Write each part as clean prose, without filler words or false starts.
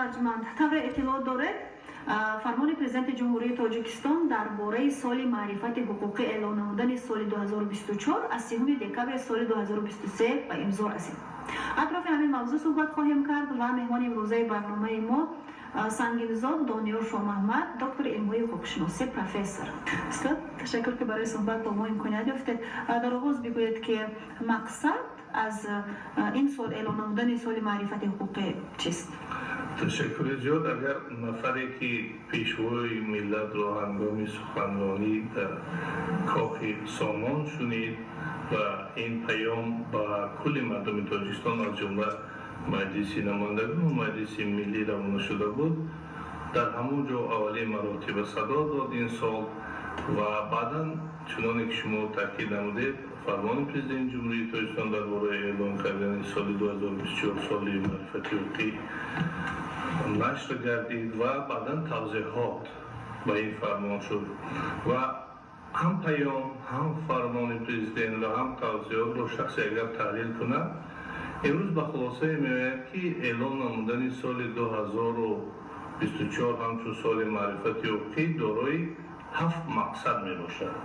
Арҷманд, тавре иттилоъ доред, фармони Президенти Ҷумҳурии Тоҷикистон дар бораи соли маърифати ҳуқуқӣ эълон намудани соли 2024 аз 30 декабри соли 2023 ба имзо расид. Атрофи ҳамин мавзӯъ суҳбат хоҳем кард ва меҳмони имрӯзаи барномаи мо Сангинзод Дониёр Шоҳмаҳмад, доктори илмҳои ҳуқуқшиносӣ, профессор. Устод, ташаккур, ки барои суҳбат бо мо имконият ёфтед. Дар оғоз бигӯед, ки мақсад аз ин сол эълон намудани соли маърифати ҳуқуқӣ чист? Ташаккури зиёд. Агар нафаре, ки Пешвои миллатро ҳангоми суханронӣ дар Кохи Сомон шунид ва ин паём ба кулли мардуми Тоҷикистон, аз ҷумла Маҷлиси намояндагону Маҷлиси миллӣ равона шуда буд, дар ҳамон ҷо аввалин маротиба садо дод ин сол ва баъдан, чуноне ки шумо таъкид намудед, фармони Президенти Ҷумҳурии Тоҷикистон дар бораи эълон кардани соли 2024 соли маърифати ҳуқуқӣ нашр гардид ва баъдан тавзеҳот ба ин фармон шуд ва ҳам паём, ҳам фармони президент ва ҳам тавзеҳотро шахсе агар таҳлил кунад, имрӯз ба хулосае меояд, ки эълон намудани соли 2024 ҳамчун соли маърифати ҳуқуқӣ дорои ҳафт мақсад мебошад.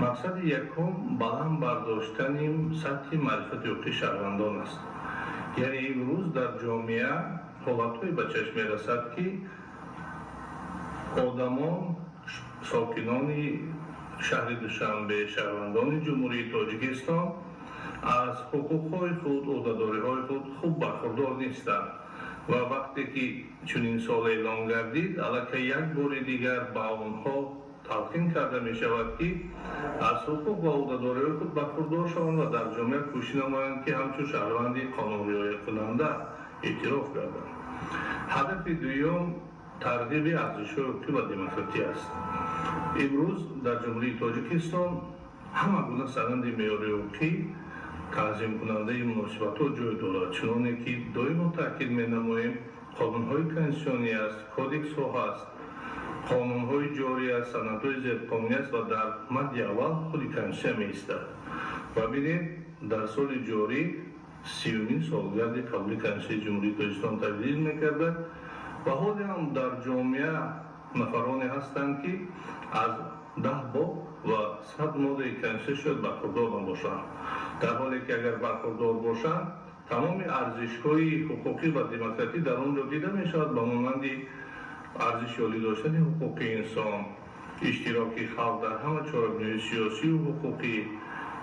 Мақсади якум баланд бардоштани сатҳи маърифати ҳуқуқии шаҳрвандон аст. Яъне имрӯз дар ҷомеа ҳолатҳое ба чашм мерасад, ки одамон, сокинони шаҳри Душанбе, шаҳрвандони Ҷумҳурии Тоҷикистон аз ҳуқуқҳои худ, ӯҳдадориҳои худ хуб бархурдор нестанд ва вақте ки чунин сол эълон гардид, аллакай як бори дигар ба онҳо талқин карда мешавад, ки аз ҳуқуқ ва ӯҳдадориҳои худ бархурдор шаванд ва дар ҷомеа кӯшиш намоянд, ки ҳамчун шаҳрванди қонунриоякунанда эътироф гарданд. Ҳадафи дуюм тарғиби арзишҳои ҳуқуқӣ ва демократӣ аст. Имрӯз дар Ҷумҳурии Тоҷикистон ҳама гуна санади меъёрии ҳуқуқӣ, танзимкунандаи муносибатҳо ҷой дорад. Чуноне ки доимо таъкид менамоем, қонунҳои конститутсионӣ аст, кодексҳо ҳаст, қонунҳои ҷорӣ аст, санадҳои зерқонунӣ аст ва дар мадди аввал худи Конститутсия меистад. Ва бинед, дар соли ҷорӣ 30-умин солгарди қабули Конститутсияи Ҷумҳурии Тоҷикистон таҷлил мекардад ва ҳоле ҳам дар ҷомеа нафароне ҳастанд, ки аз 10 боб ва 100 моддаи Конститутсия шояд бархурдор набошанд, дар ҳоле ки агар бархурдор бошанд, тамоми арзишҳои ҳуқуқӣ ва демократӣ дар он ҷо дида мешавад, ба монанди арзиши олӣ доштани ҳуқуқи инсон, иштироки халқ дар ҳама чорабиниҳои сиёсию ҳуқуқӣ,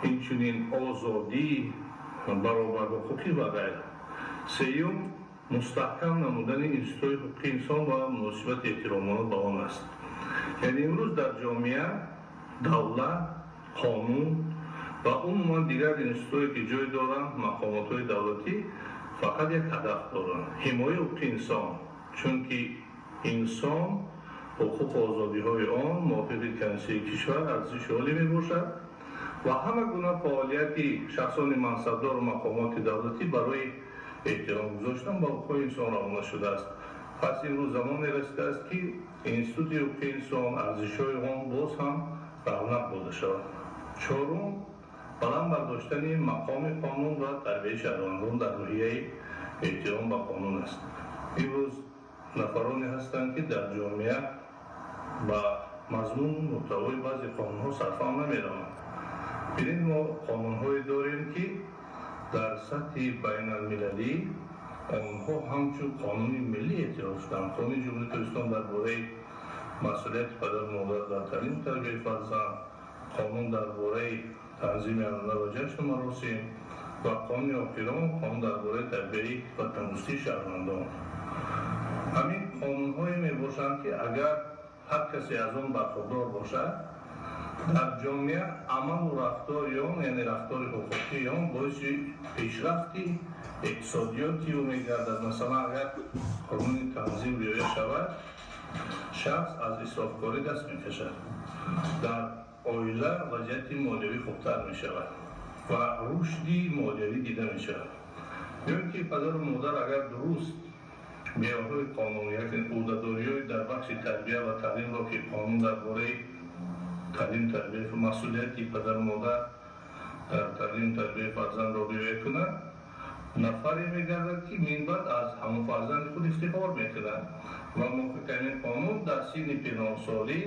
инчунин озодӣ, баробарҳуқуқӣ ва ғайра. Сеюм, мустаҳкам намудани институтҳои ҳуқуқи инсон ва муносибати эҳтиромона ба он аст. Яъне имрӯз дар ҷомеа давлат, қонун ва умуман дигар институтҳое, ки ҷой доранд, мақомотҳои давлатӣ фақат як ҳадаф доранд: ҳимояи ҳуқуқи инсон, чунки инсон, ҳуқуқу озодиҳои он мувофиқи Конститутсияи кишвар арзиши олӣ мебошад ва ҳама гуна фаъолияти шахсони мансабдору мақомоти давлатӣ барои эҳтиром гузоштан ба ҳуқуқҳои инсон равона шудааст. Пас имрӯз замоне расидааст, ки институти ҳуқуқи инсон, арзишҳои он боз ҳам равнақ дода шавад. Чорум, баланд бардоштани мақоми қонун ва тарбияи шаҳрвандон дар рӯҳияи эҳтиром ба қонун аст. Имрӯз нафароне ҳастанд, ки дар ҷомеа ба мазмуну муҳтавои баъзе қонунҳо сарфаҳм намераванд. Бинед, мо қонунҳое дорем, ки дар сатҳи байналмилалӣ онҳо ҳамчун қонуни миллӣ эътироф шуданд: Қонуни Ҷумҳурии Тоҷикистон дар бораи масъулияти падару модар дар таълиму тарбияи фарзанд, қонун дар бораи танзими анъана ва ҷашну маросим ва қонуни охирон, қонун дар бораи тарбияи ватандӯстии шаҳрвандон. Ҳамин қонунҳое мебошанд, ки агар ҳар касе аз он бархурдор бошад, дар ҷомеа амалу рафтори он, яъне рафтори ҳуқуқии он боиси пешрафти иқтисодиёти ӯ мегардад. Масалан, агар қонуни танзим риоя шавад, шахс аз исрофкорӣ даст мекашад, дар оила вазъияти молиявӣ хубтар мешавад ва рушди молиявӣ дида мешавад. Ё ки падару модар агар дуруст меъёрҳои қонунӣ, яъне ӯҳдадориҳои дар бахши тарбия ва таълимро, ки қонун дар бораи таълиму тарбия, масъулияти падару модар дар таълиму тарбияи фарзандро риоя кунад. Нафаре мегардад, ки минбаъд аз ҳамон фарзанди худ ифтихор мекунад. Ва мувофиқи ҳамин қонун дар синни пиронсолӣ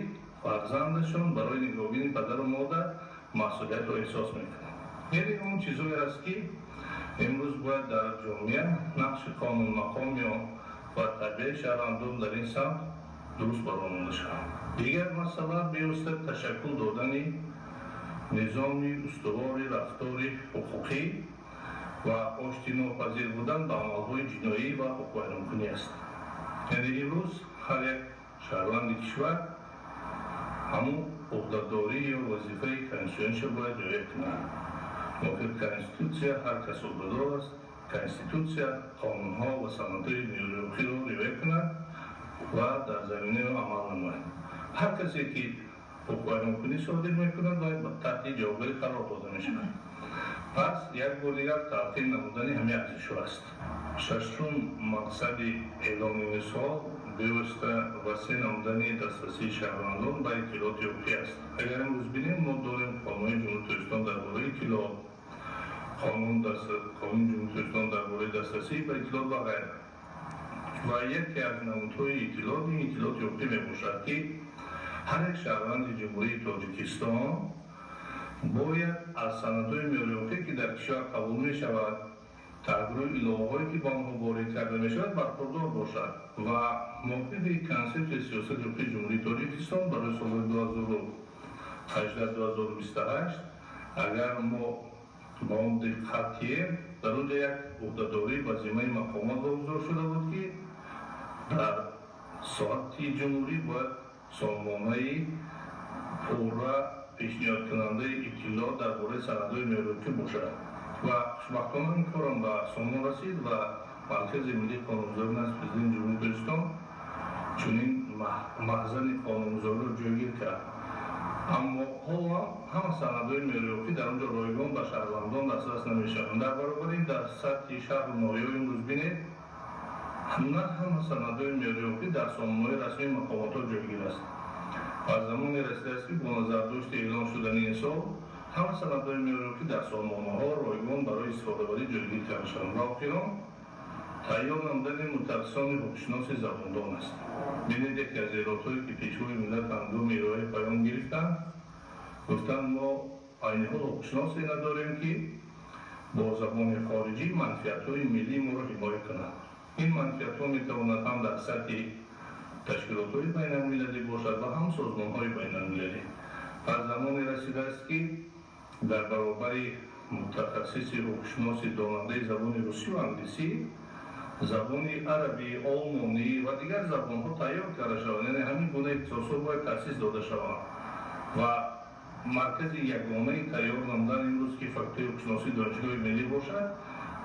фарзандашон барои нигоҳубини падару модар масъулиятро эҳсос мекунад. Яъне он чизҳое аст, ки имрӯз бояд дар ҷомеа нақши қонунмақоми он ва тарбияи шаҳрвандон дар ин самт дуруст баромада шавад. Дигар масъала бевосита ташаккул додани низоми устувори рафтори ҳуқуқӣ ва оштинопазир будан ба амалҳои ҷиноӣ ва ҳуқуқвайронкунӣ аст. Яъне имрӯз ҳар як шаҳрванди кишвар ҳамун ӯҳдадорӣ ё вазифаи конститутсиониша бояд риоя кунад. Мувофиқи Конститутсия ҳар кас ӯҳдадор аст Конститутсия, қонунҳо ва санадҳои меъёриро риоя кунад ва дар заминаи он амал намояд. Ҳар касе ки ҳуқуқвайронкунӣ содир мекунад, бояд таҳти ҷавобгарӣ қарор дода мешавад. Пас як бор дигар талқин намудани ҳамин арзишҳо аст. Шашум мақсади эълони ин сол бевосита васеъ намудани дастрасии шаҳрвандон ба иттилооти ҳуқуқӣ аст. Агар имрӯз бинем, мо дорем Қонуни Ҷумҳурии Тоҷикистон дар бораи иттилоот, Қонуни Ҷумҳурии Тоҷикистон дар бораи дастрасӣ ба иттилоот ва ғайра. Ва яке аз намудҳои иттилоот ин иттилооти ҳуқуқӣ мебошад, ки ҳар як шаҳрванди Ҷумҳурии Тоҷикистон бояд аз санадҳои меъёрии ҳуқуқӣ, ки дар кишвар қабул мешавад, тағйиру иловаҳое, ки ба онҳо ворид карда мешавад, бархурдор бошад. Ва мувофиқи Консепсияи сиёсати ҳуқуқии Ҷумҳурии Тоҷикистон барои солҳои 2018-2028, агар мо ба он диққат диҳем, дар он ҷо як ӯҳдадорӣ ба зиммаи мақомот вогузор шуда буд, ки дар сатҳи ҷумҳурӣ бояд сомонаи пурра пешниҳодкунандаи иттилоот дар бораи санадҳои меъёрии бошад. Ва хушбахтона ин корам ба сомон расид ва Маркази миллии қонунгузорӣ назди Президенти Ҷумҳурии Тоҷикистон чунин маҳзани қонунгузориро ҷойгир кард. Аммо ҳоло ҳама санадҳои меъёрии дар он ҷо ройгон ба шаҳрвандон дастрас намешаванд. Дар баробари ин дар сатҳи шаҳру ноҳияҳо имрӯз бинед, на ҳама санадҳои меъёрии дар сомонаҳои расмии мақомотҳо ҷойгир аст. Аз замоне расидааст, ки бо назардошти эълон шудани ин сол ҳама санадҳои меъёрии дар сомонаҳо ройгон барои истифодабарӣ ҷойгир карда шаванд. Ва охирон тайёр намудани мутахассисони ҳуқуқшиноси забондон аст. Бинед, яке аз эродҳое, ки Пешвои миллат ҳангоми ироаи паём гирифтанд, гуфтанд: мо айни ҳол ҳуқуқшиносе надорем, ки бо забони хориҷӣ манфиатҳои миллии моро ҳимоя кунад. Ин манфиатҳо метавонад ҳам дар сатҳи ташкилотҳои байналмилалӣ бошад ва ҳам созмонҳои байналмилалӣ. Пас замоне расидааст, ки дар баробари мутахассиси ҳуқуқшиноси донандаи забони русӣ ва англисӣ забони арабӣ, олмонӣ ва дигар забонҳо тайёр карда шаванд. Яъне ҳамин гуна ихтисосҳо бояд таъсис дода шаванд ва маркази ягонаи тайёр намудан имрӯз, ки факултети ҳуқуқшиносии Донишгоҳи миллӣ бошад.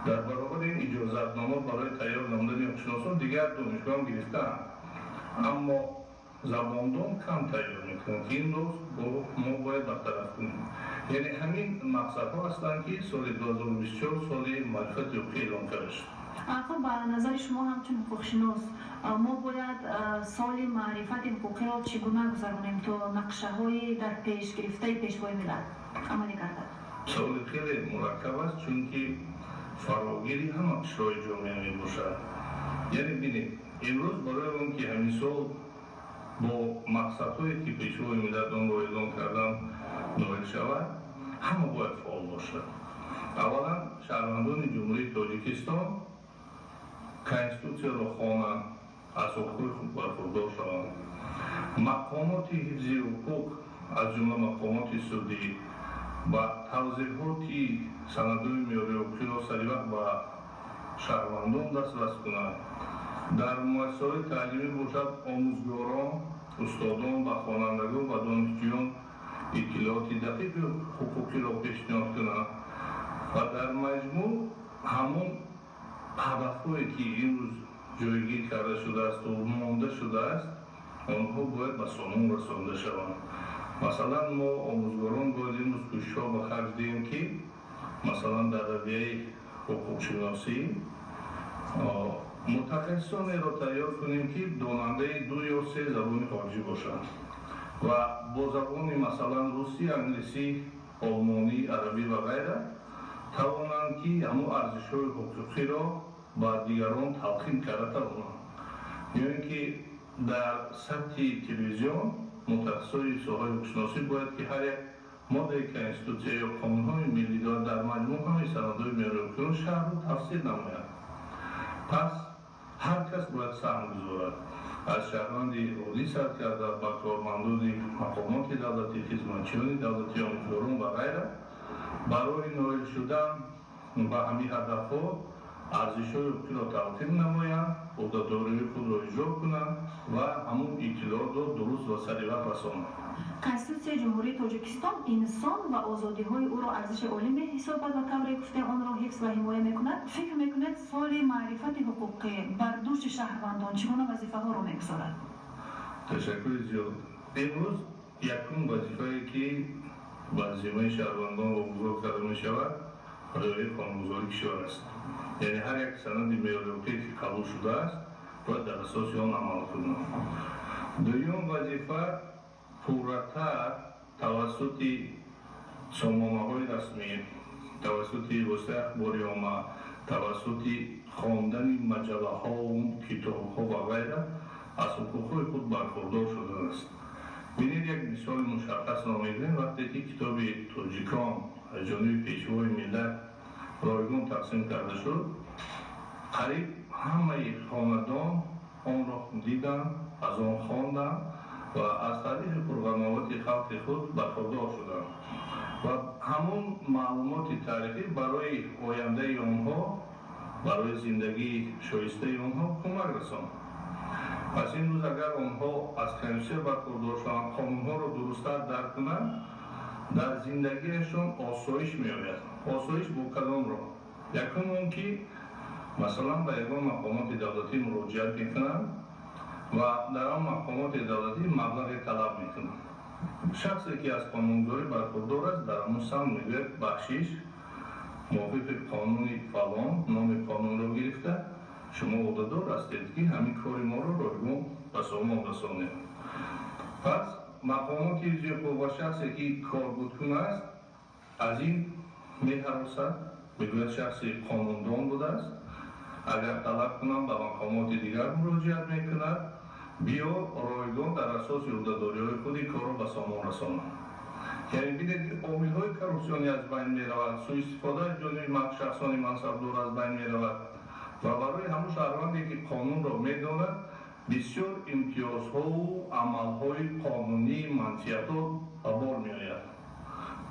Дар баробари ин иҷозатнома барои тайёр намудани ҳуқуқшиносон дигар донишгоҳам гирифтаанд, аммо забондон кам тайёр мекунанд, ки имрӯз мо бояд бартараф кунем. Яъне ҳамин мақсадҳо ҳастанд, ки соли 2024 соли маърифати ҳуқуқӣ эълон карда шуд. Хуб, ба назари шумо ҳамчун ҳуқуқшинос, мо бояд соли маърифати ҳуқуқиро чӣ гуна гузаронем, то нақшаҳои дар пеш гирифтаи Пешвои миллат амалӣ гардад? Саволи хеле мураккаб аст, чунки фарогири ҳама қишрҳои ҷомеа мебошад. Яъне бинед, имрӯз барои он ки ҳамин сол бо мақсадҳое, ки Пешвои миллат онро эълон карданд, ноил шавад, ҳама бояд фаъол бошад. Аввалан, шаҳрвандони Ҷумҳурии Тоҷикистон Конститутсияро хонанд, аз ҳуқуқи худ бархурдор шаванд. Мақомоти ҳифзи ҳуқуқ, аз ҷумла мақомоти судӣ, ба тавзеҳоти санадҳои меъёрии ҳуқуқиро саривақт ба шаҳрвандон дастрас кунанд. Дар муассисаҳои таълимӣ бошад, омӯзгорон, устодон ба хонандагон ва донишҷӯён иттилооти дақиқи ҳуқуқиро пешниҳод кунанд. Ва дар маҷмӯъ ҳамон ҳадафҳое, ки имрӯз ҷойгир карда шудаасту монда шудааст, онҳо бояд ба сомон расонда шаванд. Масалан, мо омӯзгорон бояд имрӯз кӯшишҳо ба харҷ диҳем, ки масалан дар равияи ҳуқуқшиносӣ мутахассисонеро тайёр кунем, ки донандаи ду ё се забони хориҷӣ бошанд ва бо забони, масалан, русӣ, англисӣ, олмонӣ, арабӣ ва ғайра. Тавонанд, ки ҳамон арзишҳои ҳуқуқиро ба дигарон талқин карда тавонанд. Ё ин ки дар сатҳи телевизион мутахассисони соҳаи ҳуқуқшиносӣ бояд, ки ҳар як моддаи конститутсия ё қонунҳои миллӣ дар маҷмӯъ ҳамаи санадҳои меъёриҳуқуқиро шарҳу тафсир намояд. Пас ҳар кас бояд саҳм гузорад, аз шаҳрванди оддӣ сар карда ба кормандони мақомоти давлатӣ, хизматчиёни давлатӣ, омӯзгорон ва ғайра. Барои ноил шудан ба ҳамин ҳадафҳо арзишҳои ҳуқуқиро талқин намоянд, ӯҳдадориҳои худро иҷро кунанд ва ҳамун иттилоотро дуруст ва сари вақт расонанд. Конститутсияи Ҷумҳурии Тоҷикистон инсон ва озодиҳои ӯро арзиши олӣ меҳисобад ва, тавре гуфтем, онро ҳифз ва ҳимоя мекунад. Фикр мекунед, соли маърифати ҳуқуқӣ бар дӯши шаҳрвандон чӣ гуна вазифаҳоро мегузорад? Ташаккури зиёд. Имрӯз якум вазифае, ки ба зиммаи шаҳрвандон вогузор карда мешавад, риояи қонунгузории кишвар аст. Яъне ҳар як санади меъёриҳуқуқие, ки қабул шудааст, бояд дар асоси он амал кунанд. Дуюм вазифа пурратар тавассути сомонаҳои расмӣ, тавассути воситаи ахбори омма, тавассути хондани маҷаллаҳову китобҳо ва ғайра аз ҳуқуқҳои худ бархурдор шудан аст. Бинед, як мисоли мушаххасро мегирем. Вақте ки китоби «Тоҷикон» аз ҷониби Пешвои миллат ройгон тақсим карда шуд, қариб ҳамаи хонадон онро диданд, аз он хонданд ва аз таърихи пурғановати халқи худ бархурдор шуданд ва ҳамон маълумоти таърихӣ барои ояндаи онҳо, барои зиндагии шоистаи онҳо кӯмак расонд. Пас имрӯз агар онҳо аз конститутсия бархурдор шаванд, қонунҳоро дурусттар дарк кунанд, дар зиндагиашон осоиш меояд. Осоиш бо кадом роҳ? Якум он ки, масалан, ба ягон мақомоти давлатӣ муроҷиат мекунанд ва дар он мақомоти давлатӣ маблағе талаб мекунанд. Шахсе, ки аз қонунгузорӣ бархурдор аст, дар ҳамон самт мегӯяд: «Бахшиш, мувофиқи қонуни фалон», номи қонунро гирифта, «шумо ӯҳдадор ҳастед, ки ҳамин кори моро ройгон ба сомон расонед». Пас мақомоти ҳифзи ва шахсе, ки корбудкун аст, аз ин меҳаросад, мегӯяд: «Шахси қонундон будааст, агар талаб кунам, ба мақомоти дигар муроҷиат мекунад, биё ройгон дар асоси ӯҳдадориҳои худ ин корро ба сомон расонад». Яъне бинед, ки омилҳои коррупсионӣ аз байн меравад, суистифода аз ҷониби шахсони мансабдор аз байн меравад ва барои ҳамун шаҳрванде, ки қонунро медонад, бисёр имтиёзҳову амалҳои қонунии манфиатҳо ба бор меояд.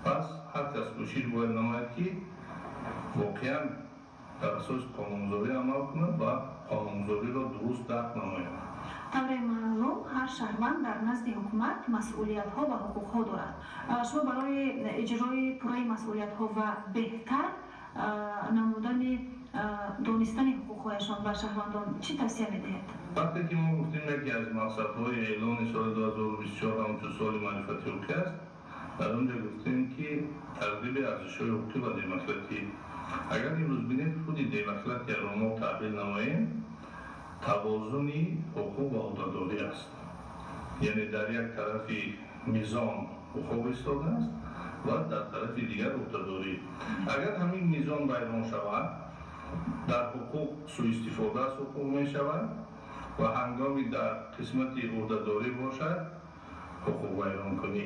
Пас ҳар кас кӯшиш бояд намояд, ки воқеан дар асоси қонунгузорӣ амал кунад ва қонунгузориро дуруст дарк намояд. Тавре маълум, ҳар шаҳрванд дар назди ҳукумат масъулиятҳо ва ҳуқуқҳо дорад. Шумо барои иҷрои пурраи масъулиятҳо ва беҳтар намудани донистани ҳуқуқҳояшон ба шаҳрвандон чӣ тавсия медиҳед? Вақте ки мо гуфтем, яке аз мақсадҳои эълони соли 2024 ҳамчун соли маърифати ҳуқуқӣ аст, дар он ҷо гуфтем, ки тарғиби арзишҳои ҳуқуқӣ ва демократӣ. Агар имрӯз бинед, худи демократияро мо таҳлил намоем, тавозуни ҳуқуқ ва ӯҳдадорӣ аст. Яъне дар як тарафи мизон ҳуқуқ истодааст ва дар тарафи дигар ӯҳдадорӣ. Агар ҳамин мизон вайрон шавад, дар ҳуқуқ суистифода аз ҳуқуқ мешавад ва ҳангоми дар қисмати ӯҳдадорӣ бошад, ҳуқуқвайронкунӣ.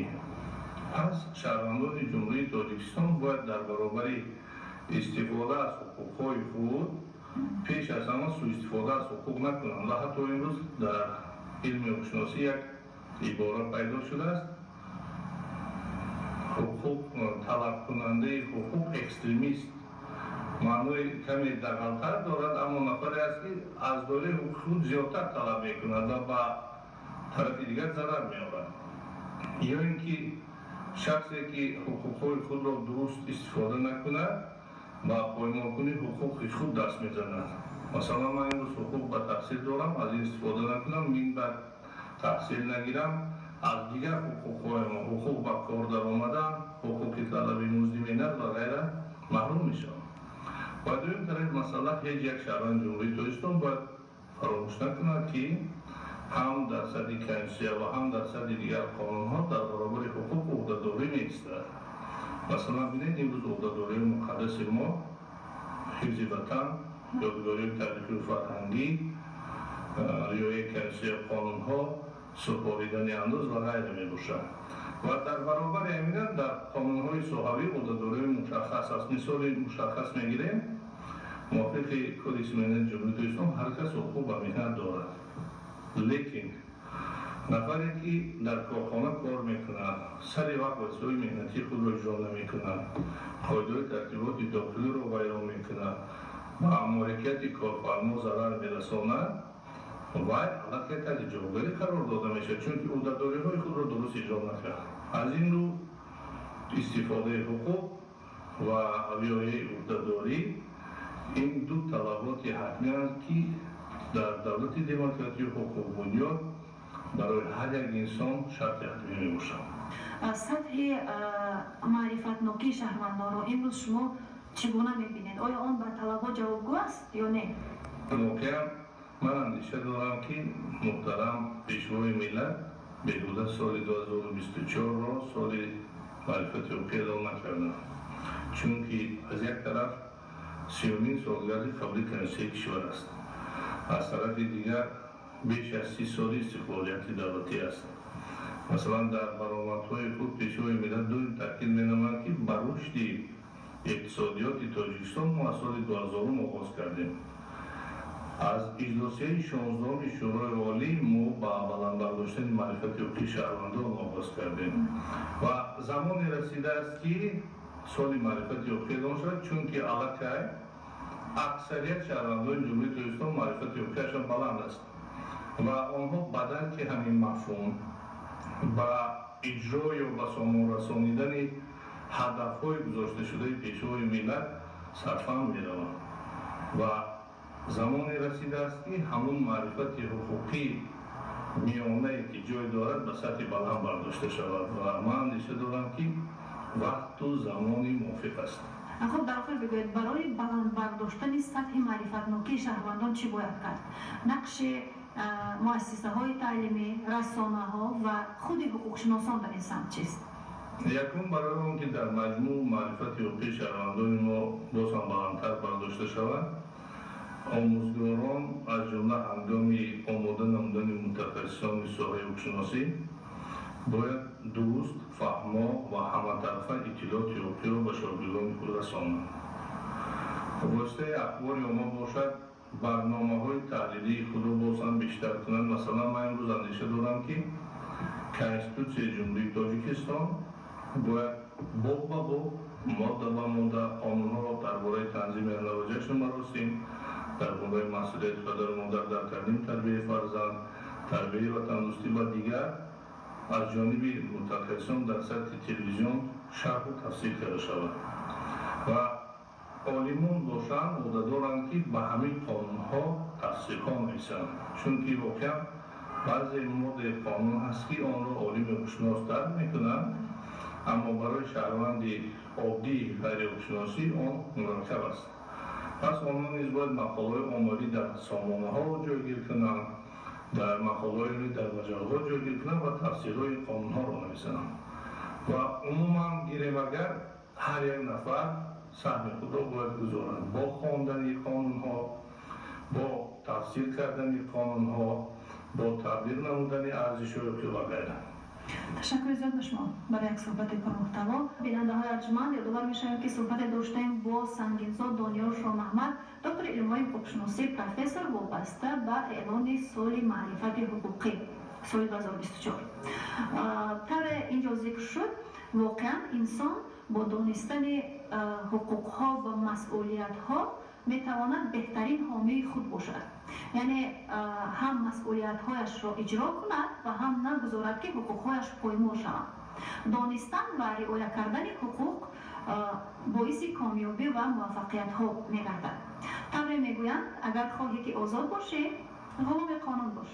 Пас шаҳрвандони Ҷумҳурии Тоҷикистон бояд дар баробари истифода аз ҳуқуқҳои худ пеш аз ҳама суистифода аз ҳуқуқ накунанд. Ва ҳатто имрӯз дар илми ҳуқуқшиносӣ як ибора пайдо шудааст: ҳуқуқ талабкунандаи ҳуқуқ экстремист. Маънои каме дағалтар дорад, аммо нафаре аст, ки аз доираи ҳуқуқи худ зиёдтар талаб мекунад ва ба тарафи дигар зарар меорад. Ё ин ки шахсе, ки ҳуқуқҳои худро дуруст истифода накунад, ба поймолкунии ҳуқуқи худ даст мезанад. Масалан, ман имрӯз ҳуқуқ ба таҳсил дорам, аз ин истифода накунам, минбаъд таҳсил нагирам, аз дигар ҳуқуқҳоям, ҳуқуқ ба кор даромадан, ҳуқуқи талаби музди меҳнат ва ғайра маҳрум мешавам. Ва дуюм тарафи масъала, ҳеҷ як шаҳрванди Ҷумҳурии Тоҷикистон бояд фаромӯш накунад, ки ҳам дар сатҳи конститутсия ва ҳам дар сатҳи дигар қонунҳо дар баробари ҳуқуқ ӯҳдадорӣ меистад. Масалан, бинед, имрӯз ӯҳдадориҳои муқаддаси мо ҳифзи ватан, ёдгориҳои таърихию фарҳангӣ, риояи конститутсия, қонунҳо, супоридани андоз ва ғайра мебошад. Ва дар баробари ҳамина дар қонунҳои соҳавӣ ӯҳдадориҳои мушаххас аст. Мисоли мушаххас мегирем: мувофиқи Кодекси меҳнати Ҷумҳурии Тоҷикистон ҳар кас ҳуқуқ ба меҳнат дорад, лекин нафаре ки дар корхона кор мекунад, сари вақт вазифаҳои меҳнатии худро иҷро намекунад, қоидаҳои тартиботи дохилиро вайрон мекунад, ба моликияти корфармо зарар мерасонад, вай аллакай таҳти ҷавобгарӣ қарор дода мешавад, чунки ӯҳдадориҳои худро дуруст иҷро накард. Аз ин рӯ истифодаи ҳуқуқ ва риояи ӯҳдадорӣ ин ду талаботи ҳатмианд, ки дар давлати демократию ҳуқуқбунёд барои ҳар як инсон шарти ҳатмӣ мебошад. Сатҳи маърифатнокии шаҳрвандонро имрӯз шумо чӣ гуна мебинед? Оё он ба талабот ҷавобгӯ аст ё не? Воқеан, ман андеша дорам, ки муҳтарам Пешвои миллат беҳуда соли 2024-ро соли маърифати ҳуқуқӣ эълон накарданд, чунки аз як тараф 30-умин солгарди қабули Конститутсияи кишвар аст, аз тарафи дигар беш аз 30 соли истиқлолияти давлатӣ аст. Масалан, дар баромадҳои худ Пешвои миллат доим таъкид менамояд, ки ба рушди иқтисодиёти Тоҷикистон мо аз соли 2000 оғоз кардем, аз иҷлосияи 16-уми Шӯрои Олӣ мо ба баланд бардоштани маърифати ҳуқуқии шаҳрвандон оғоз кардем ва замоне расидааст, ки соли маърифати ҳуқуқӣ эълон шавад, чунки аллакай аксарият шаҳрвандони Ҷумҳурии Тоҷикистон маърифати ҳуқуқиашон баланд аст ва онҳо ба дарки ҳамин мафҳум, ба иҷро ё ба сомон расонидани ҳадафҳои гузошташудаи Пешвои миллат сарфаҳм мераванд ва замоне расидааст, ки ҳамун маърифати ҳуқуқӣ миёнае, ки ҷой дорад, ба сатҳи баланд бардошта шавад ва ман андеша дорам, ки вақту замони мувофиқ аст. Хуб, дар охир бигӯед, барои баланд бардоштани сатҳи маърифатнокии шаҳрвандон чӣ бояд кард? Нақши муассисаҳои таълимӣ, расонаҳо ва худи ҳуқуқшиносон дар ин самт чист? Якум, барои он ки дар маҷмӯъ маърифати ҳуқуқии шаҳрвандони мо боз ҳам баландтар бардошта шавад, омӯзгорон, аз ҷумла ҳангоми омода намудани мутахассисони соҳаи ҳуқуқшиносӣ, бояд дуруст, фаҳмо ва ҳаматарафа иттилооти ҳуқуқиро ба шогирдони худ расонанд. Воситаи ахбори омма бошад, барномаҳои таҳлилии худро боз ҳам бештар кунанд. Масалан, ман имрӯз андеша дорам, ки Конститутсияи Ҷумҳурии Тоҷикистон бояд боб ба боб, модда ба модда, қонунҳоро дар бораи танзими анъана ва ҷашну маросим, дар бораи масъулияти падару модар дар таълиму тарбияи фарзанд, тарбияи ватандӯстӣ ва дигар аз ҷониби мутахассисон дар сатҳи телевизион шарҳу тафсир карда шавад ва олимон бошанд, ӯҳдадоранд, ки ба ҳамин қонунҳо тафсирҳо нависанд, чунки воқеан баъзе моддаи қонун ҳаст, ки онро олими ҳуқуқшинос дарк мекунад, аммо барои шаҳрванди оддии ғайриҳуқуқшиносӣ он мураккаб аст. Пас онҳо низ бояд мақолаҳои оммавӣ дар сомонаҳо ҷойгир кунанд, дар мақолаҳои дар маҷаллаҳо ҷойгир кунанд ва тафсирҳои қонунҳоро нависанд. Ва умуман гирем агар, ҳар як нафар саҳми худро бояд гузорад бо хондани қонунҳо, бо тафсир кардани қонунҳо, бо таблиғ намудани арзишҳои ҳуқуқӣ ва ғайра. Ташаккури зиёд ба шумо барои як суҳбати пурмуҳтаво. Бинандаҳои арҷманд, ёдовар мешавем, ки суҳбате доштем бо Сангинзод Дониёр Шоҳмаҳмад, доктори илмҳои ҳуқуқшиносӣ, профессор, вобаста ба эълони соли маърифати ҳуқуқӣ соли 2024. Тавре инҷо зикр шуд, воқеан инсон бо донистани ҳуқуқҳо ва масъулиятҳо метавонад беҳтарин ҳомии худ бошад, яъне ҳам масъулиятҳояшро иҷро кунад ва ҳам нагузорад, ки ҳуқуқҳояш поймол шаванд. Донистан ва риоя кардани ҳуқуқ боиси комёбӣ ва муваффақиятҳо мегардад. Тавре мегӯянд, агар хоҳӣ, ки озод бошӣ, ғуломи қонун бош.